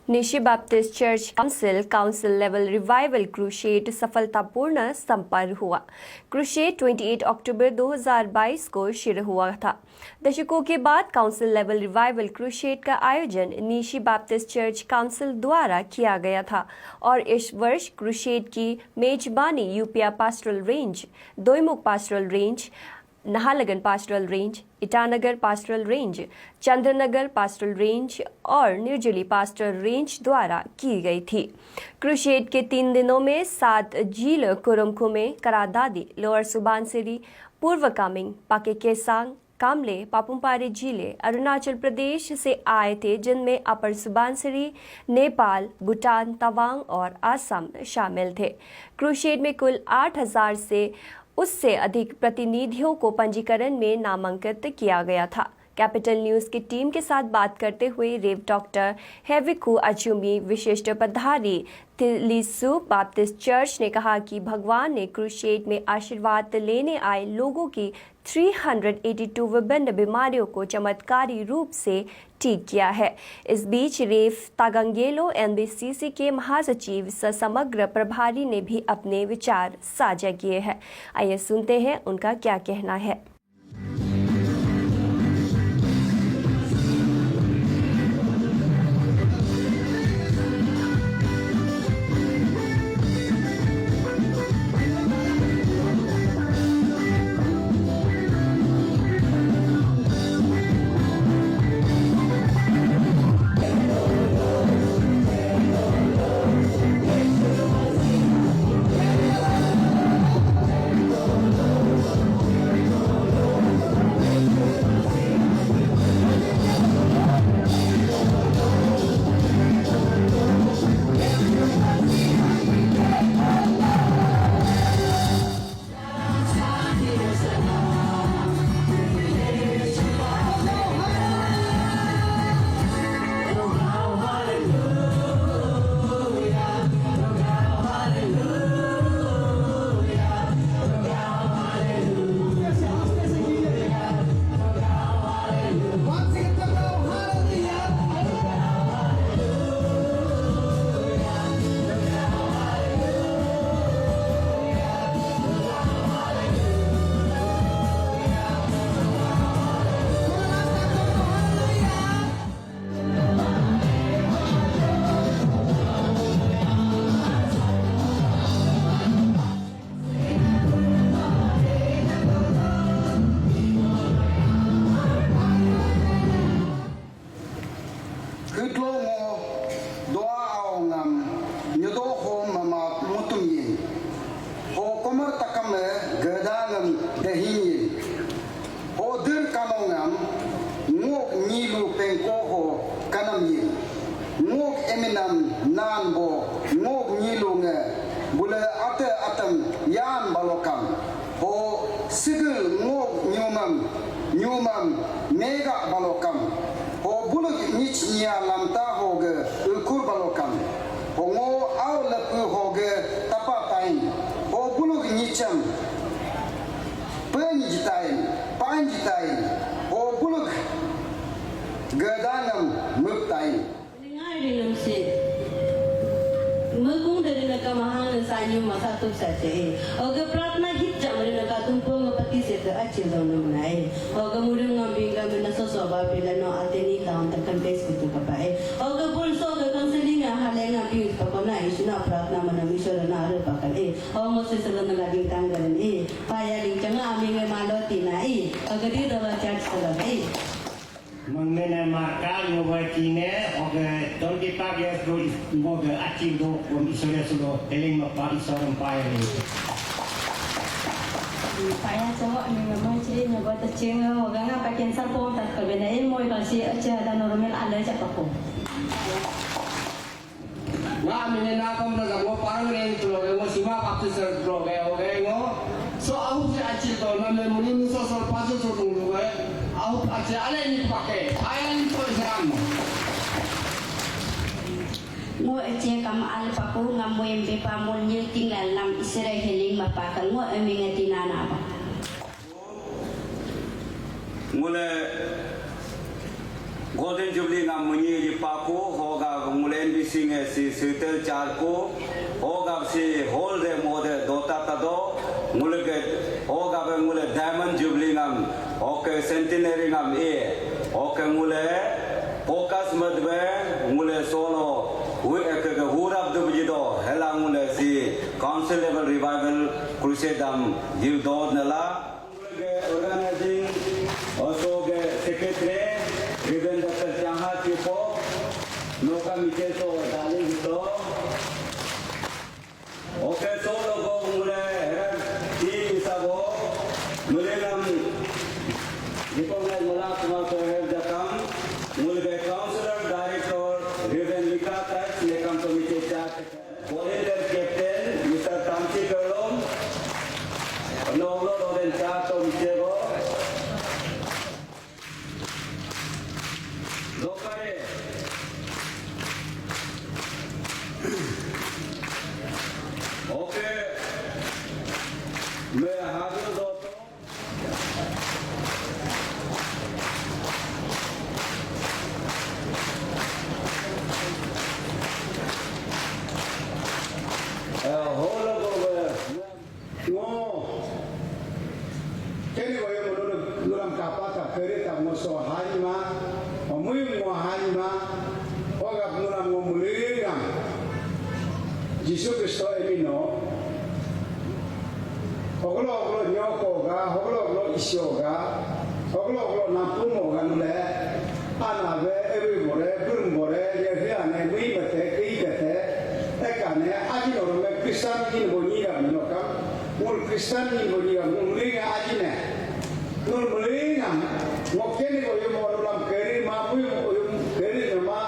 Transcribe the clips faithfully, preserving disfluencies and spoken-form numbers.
Nyishi Baptist Church Council Council Level Revival Crusade सफलतापूर्ण संपन्न हुआ। क्रूसेड अट्ठाईस अक्टूबर दो हज़ार बाईस को शुरू हुआ था। दशकों के बाद काउंसिल लेवल रिवाइवल क्रूसेड का आयोजन नीशी बैप्टिस्ट चर्च काउंसिल द्वारा किया गया था और इस वर्ष क्रूसेड की मेजबानी Yupia pastoral range, Doimukh pastoral range, Naharlagun pastoral range, Itanagar pastoral range, Chandranagar pastoral range और निर्जली पास्टरल रेंज द्वारा की गई थी। क्रूसेड के तीन दिनों में सात जिलों कुरुम कुमे, क्रा दादी, लोअर सुबानसिरी, पूर्व कामेंग, पाके केसांग, कामले, पापुम पारे जिले अरुणाचल प्रदेश से आए थे, जिनमें अपर सुबानसिरी, नेपाल, भूटान, तवांग और असम शामिल थे। क्रूसेड में कुल आठ हज़ार से उससे अधिक प्रतिनिधियों को पंजीकरण में नामांकित किया गया था। कैपिटल न्यूज की टीम के साथ बात करते हुए रेव डॉक्टर हेविकु अचुमी, विशिष्ट पधारी तिलिसु बैप्टिस्ट चर्च, ने कहा कि भगवान ने क्रूसेड में आशीर्वाद लेने आए लोगों की तीन सौ बयासी विभिन्न बीमारियों को चमत्कारी रूप से ठीक किया है। इस बीच रेव तागंगेलो, एनबीसीसी के महासचिव सह समग्र प्रभारी, ने भी अपने विचार साझा किए हैं। आइए सुनते हैं उनका क्या कहना है। Kutlo ngo doa ao ngam nyodo ho mama mutum yin. Ho komar takam e geda ngam dahin yin. Ho dir kano ngam ngok nyilu pengko ho kanam yin. Ngok eminam nan bo ngok nyilu nge bule ate atam yan balokam. Ho sigil ngok nyumam, nyumam mega balokam. Ho buluk nyich nya lamta ho ge ukur balokam. Ho ngo au lepu ho ge tapa tain. Ho buluk nyicham pen jitain, pan jitain. Ho buluk gedanam mup tain. Ngai rinam si. Mekung dari naka mahang nang sanyu masa tup saja eh. Oga pratna hit jam dari naka tumpo ngapati se te acil dong nam na eh. Oga murim ngam bingga mena soso ba pila no ateni taun tekan pes kutu kapa eh. Oga pulso oga counseling nga hale nga bius pakona eh. Suna pratna mana misora na aru pakal eh. Oga Moses sala na lading tanggalan eh. Paya ling changa ami ngai malo tina eh. Oga di dola church sala eh. Mengmene marka ngobai kine oge twenty-five years ago is ngoge acil do gom isore sulo eling mapa isore pai ni. Paya cowok ni ngemai ciri nyoba tecing oge nga pakin sarpong tak kebena ilmu ikasi aja dan normal anda cak paku. Nga mine na kam na mo parang reng tulo ke mo sima baptis tulo ke oke ngo. So ahu si acil to na me muni mi so so pasu so tung tulo ke. Ahu acil ale ni pake. Aya ni to isram. Ngo ece kam al paku ngam mo embe pa mo nyil tinggal nam isere heling mapakal ngo emi ngati nana ba. Ngule Golden Jubilee ngam munyi ji paku hoga ngule N B Nge si sitel charku, hogap si hol de mode dota tado, ngulege hogap ngule Diamond Jubilee ngam, oke Centenary ngam e, oke ngule focus madbe ngule solo, hu eke ke hurap dubjido, hela ngule si Council Level Revival Crusade am dil dod nela. Organizing also ge secretary, Reverend Doctor Changha Chipo, Noka Micheso Dali Hito. Okay, so logo mule heran team isabo, mulenam recognize mula kuma ko her jakam, mulge counselor director, Reverend Mika Tax, lekam committee chart. Volunteer Captain, Mister Tamsi Kerlom, Noglo Roden Chato Michego, Lokare. Okay. Me hadu doto. Eh, holo ko, eh, ngo. Keni ko yo mulu nuram kapa ta kere ta ngo so hanma, mui ngo hanma, ogap nuram ngo mulingam. Jisu Kristo emino. Hoglo hoglo nyoko ga, hoglo hoglo isio ga, hoglo hoglo napumo ga nule, ana be, ewi bore, bun bore, ye hiane, mui mate, kei kate, ekane, aji no me Kristan jin bo ni ga no kam, mul Kristan jin bo ni ga, mul muli ga aji ne, mul muli ga, ngokke ni ko yum lam keri ma, mui yum keri nyama,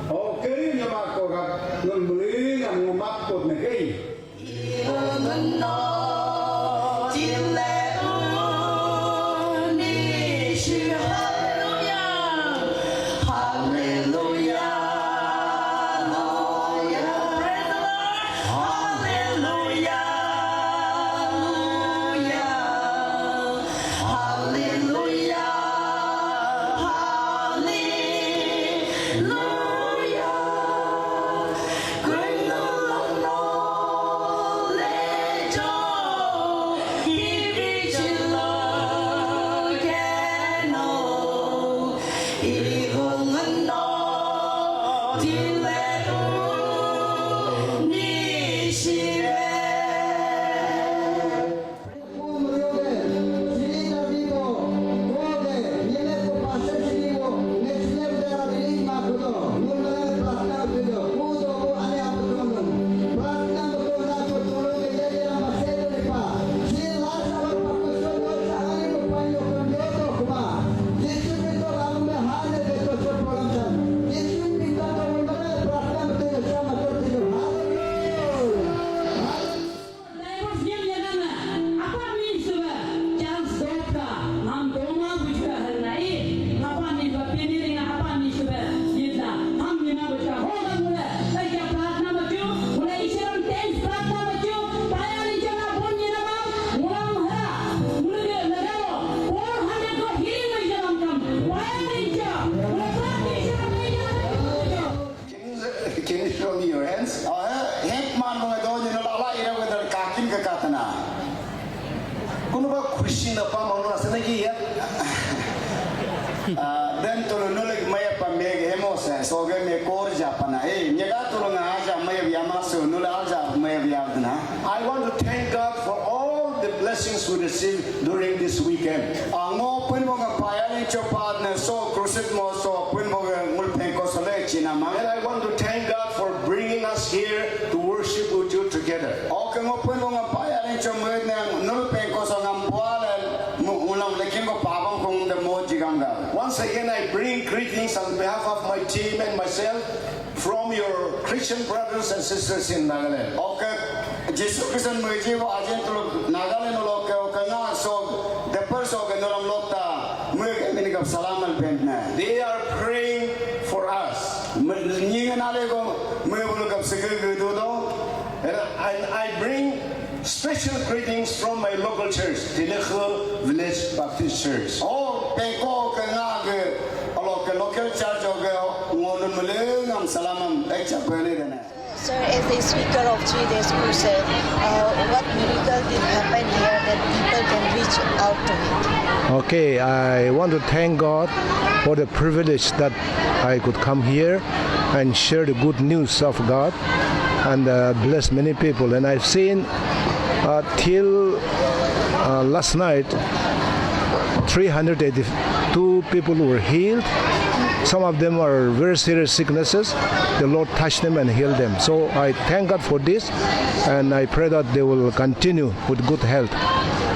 o keri nyama ko ga, mul muli ga, ngumap kot ne kei. Hallelujah. Hallelujah. Praise the Lord. Hallelujah. Hallelujah. Hallelujah. Hallelujah. Divorce nyem nyadana, apa min suba, chance dot ka, ham doma bujka hal nai, apa min ba pemiring apa min suba, yitla, ham nima bujka, ho ba mula, taja pratna machu, mula isharam tens pratna machu, paya ni jana bon ni nama, mula mahara, mula de lagalo, four hundred ko healing mai jana kam, paya ni ja, mula pratna isharam mai jana kam. Can you, can you show me your hands? Oh, eh, hep man mo do ni no lala ira wedar kakin ka katana. Kuno ba khushi na pa mo na sene ki ya. Ah, then to no le maya pa me hemo se so ge me kor ja pa na. Eh, nyega to no nga ja maya ya ma so no la ja maya ya na. I want to thank God for all the blessings we received during this weekend. Ango pun mo nga paya ni chopa na so crusade mo so pun mo nga ngul pengko sale china ma. And I want to thank God for bringing us here to worship with you together. Okay, ngo pun mo nga paya ni chom na ngul pengko so ngam pwala mo ulam lekin ko pabang kong de mo jigam ga. Once again, I bring greetings on behalf of my team and myself. From your Christian brothers and sisters in Nagaland. Okay, Jisu Kristan meji wa ajin tuluk Nagaland loke, okay, nga so the first, okay, nuram lokta mege minigap salam al bentna. They are praying for us. Nyingan ale ko me bulukap sege gedu do. And I, I bring special greetings from my local church, Tilekhe Village Baptist Church. Oh, pengko ke nga ke alo Local church oge ngonun melengam salamam ekcha bene dene. Sir, as a speaker of three days crusade, uh, what miracle did happen here that people can reach out to it? Okay, I want to thank God for the privilege that I could come here and share the good news of God and uh, bless many people. And I've seen uh, till uh, last night, three hundred eighty-two people were healed. Some of them are very serious sicknesses. The Lord touched them and healed them. So I thank God for this, and I pray that they will continue with good health.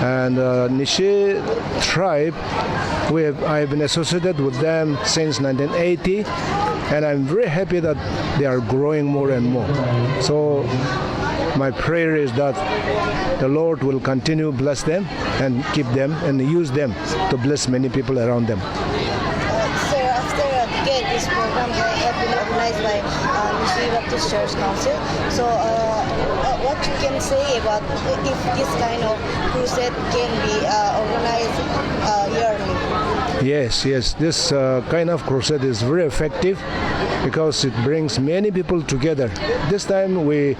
And uh, Nishi tribe, we have, I have been associated with them since nineteen eighty, and I'm very happy that they are growing more and more. So my prayer is that the Lord will continue bless them and keep them and use them to bless many people around them. Sir, after uh, again, this program ha- have been organized by uh, Missouri Baptist Church Council. So, uh, uh, what you can say about if this kind of crusade can be uh, organized uh, yearly? Yes, yes, this uh, kind of crusade is very effective because it brings many people together. This time we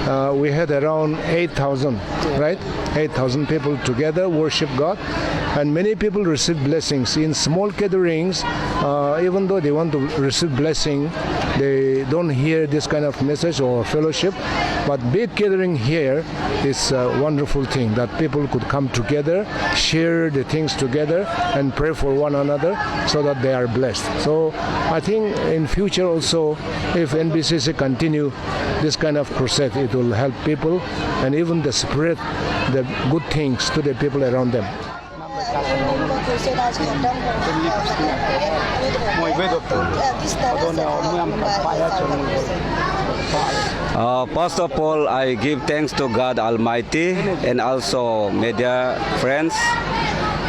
uh, we had around eight thousand, right? Eight thousand people together worship God, and many people receive blessings. In small gatherings, uh, even though they want to receive blessing, they don't hear this kind of message or fellowship. But big gathering here is a wonderful thing that people could come together, share the things together, and pray for one another so that they are blessed. So I think in future also, if N B C C continue this kind of crusade, it will help people and even the spread the good things to the people around them. Crusade आज खत्म हो गया है। तो, अ, किस तरह से आप मनाया है crusade? Uh, first of all, I give thanks to God Almighty and also media friends.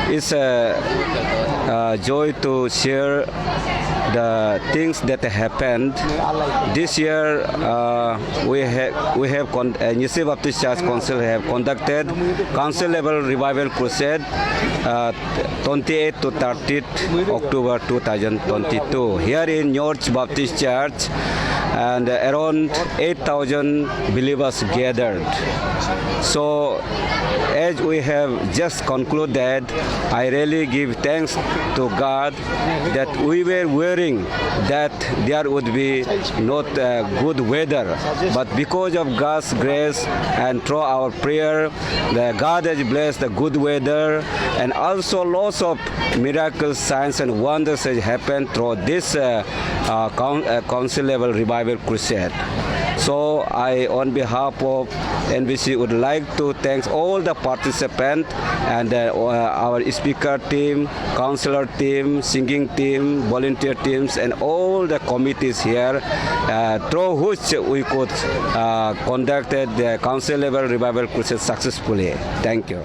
It's a, a joy to share the things that happened. This year, uh, we, ha- we have con- uh, Nyishi Baptist Church Council have conducted council level revival crusade, uh, twenty-eighth to thirtieth October two thousand twenty-two here in Nyishi Baptist Church, and around eight thousand believers gathered. So, as we have just concluded, I really give thanks to God that we were worrying that there would be not uh, good weather, but because of God's grace and through our prayer, the God has blessed the good weather, and also lots of miracles, signs, and wonders has happened through this uh, uh, coun- uh, council level revival crusade. So I, on behalf of N B C, would like to thank all the participants and uh, our speaker team, counselor team, singing team, volunteer teams, and all the committees here, uh, through which we could uh, conduct the council level revival crusade successfully. Thank you.